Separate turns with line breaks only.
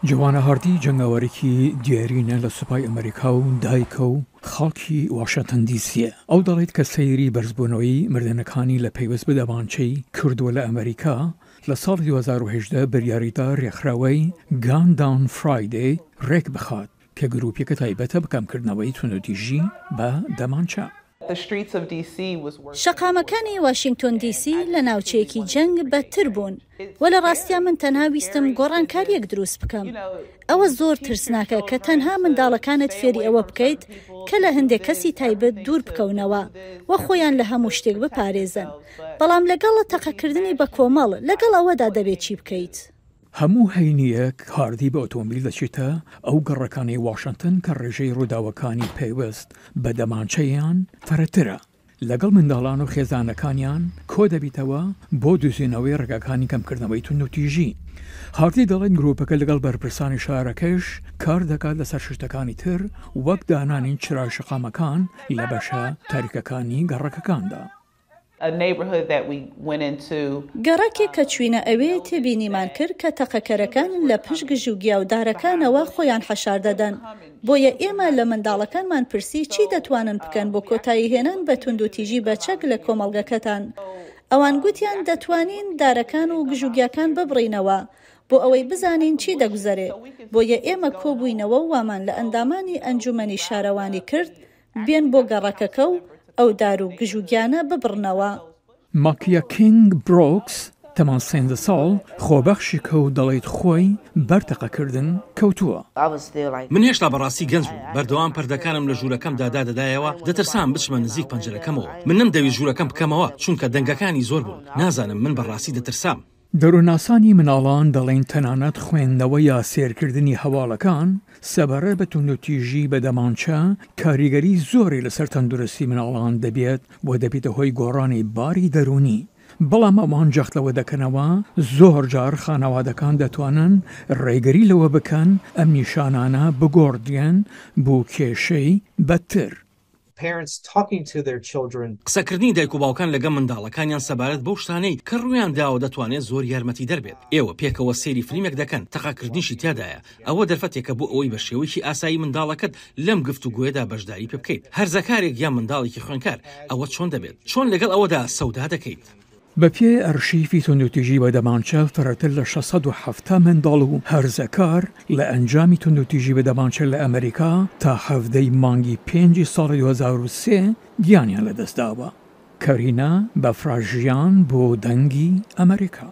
جۆوانا هاردی جەنگاوەرێکی دێرینە لە سوپای ئەمەریکا و دایکە و خەڵکی واشنتن دی سییە. ئەو دەڵێت کە سەیری بەرزبوونەوەی مردنەکانی لە پەیوەست بە دەمانچەی کردووە لە ئەمەریکا، لە ساڵی 2018 بریاریدا رێکخراوەی Gun Down Friday رێکبخات کە گروپێکە تایبەتە بە کەمکردنەوەی توندوتیژی بە دەمانچە.
شەقامەکانی واشینگتۆن دی سی لە ناوچەیەکی جەنگ بەدتر بوون و لە ڕاستیا من تەنها ویستم گۆڕانکارییەک دروست بکەم. ئەوە زۆر ترسناکە کە تەنها منداڵەکانت فێری ئەوە بکەیت کە لە هەندێک کەسی تایبەت دوور بکەونەوە و خۆیان لە هەموو شتێک بپارێزن. بەڵام لەگەڵ تەقەکردنی بەکۆمەڵ، لەگەڵ ئەوەدا دەبێت چی بکەیت؟
هەموو هەینییەک هاردی بە ئۆتۆمبیل دەچێتە ئەو گەڕەکانەی واشنتن کە ڕێژەی ڕووداوەکانی پەیوەست بە دەمانچەیان فرەترە، لەگەڵ منداڵان و خێزانەکانیان کۆدەبیتەوە بۆ دۆزینەوەی ڕێگاکانی کەمکردنەوەی توندوتیژی. هاردی دەڵێت گروپەکە لەگەڵ بەرپرسانی شارەکەش کاردەکات لەسەر شتەکانی تر وەک دانانی چرای شەقامەکان لە بەشە تاریکەکانی گەڕەکەکاندا.
گەڕەکێک کە چووینە ئەوێ تێبینیمان کرد کە تەقەکەرەکان لە پشت گژوگیا و دارەکانەوە خۆیان حەشار دەدەن، بۆیە ئێمە لە منداڵەکانمان پرسی چی دەتوانن بکەن بۆ کۆتاییهێنان بە توندوتیژی بە چەک لە کۆمەڵگەکەتان؟ ئەوان گوتیان دەتوانین دارەکان و گژوگیاکان ببڕینەوە بۆ ئەوەی بزانین چی دەگوزەرێ، بۆیە ئێمە کۆبووینەوە و وامان لە ئەندامانی ئەنجومەنی شارەوانی کرد بێن بۆ گەڕەکەکە و ئەو دار و گژوگیانە ببڕنەوە.
ماکیا کینگ برۆکس، تەمەن 13 ساڵ، خۆبەخشێکە و دەڵێت خۆی بەر تەقەکردن کەوتووە.
من هێشتا بەڕاستی گەنج بووم، بەردەوام پەردەکانم لە ژوورەکەمدا دادەدایەوە، دەترسام بچمە نزیک پەنجەرەکەمەوە. من نەمدەویست ژوورەکەم بکەمەوە، چونکە دەنگەکانی زۆر بوون. نازانم، من بەڕاستی دەترسام.
دەروونناسانی مناڵان دەڵێن تەنانەت خوێندنەوە یا سێرکردنی هەواڵەکان سەبارەت بە توندوتیژی بە دەمانچە کاریگەری زۆری لەسەر تەندروستی مناڵان دەبێت و دەبێتە هۆی گۆڕانی باری دەروونی، بەڵام ئەوان جەخت لەوە دەکەنەوە زۆر جار خانەوادەکان دەتوانن ڕێگری لەوە بکەن ئەم نیشانانە بگۆڕدرێن بۆ کێشەی بەدتر.
قسەکردنی دایک و باوکان لەگەڵ منداڵەکانیان سەبارەت بەو شتانەی کە ڕوویان داوە دەتوانێت زۆر یارمەتیدەر بێت. ئێوە پێکەوە سەیری فلیمێک دەکەن، تەقەکردنیشی تیادایە. ئەوە دەرفەتێکە بۆ ئەوەی بە شێوەیەکی ئاسایی منداڵەکەت لەم گفتوگۆیەدا بەشداری پێ بکەیت. هەرزەکارێک یان منداڵێکی خوێندکار، ئەوە چۆن دەبێت؟ چۆن لەگەڵ ئەوەدا سەودا دەکەیت؟
بەپێی ئەرشیفی توندوتیژی بە دەمانچە فرەتر لە 670 منداڵ و هەرزەکار لە ئەنجامی توندوتیژی بە دەمانچە لە ئەمریکا تا حەڤدە ی مانگی پێنجی ساڵی 2003 گیانیان لەدەستداوە. کارینا بەفراژیان بۆ دەنگی ئەمریکا.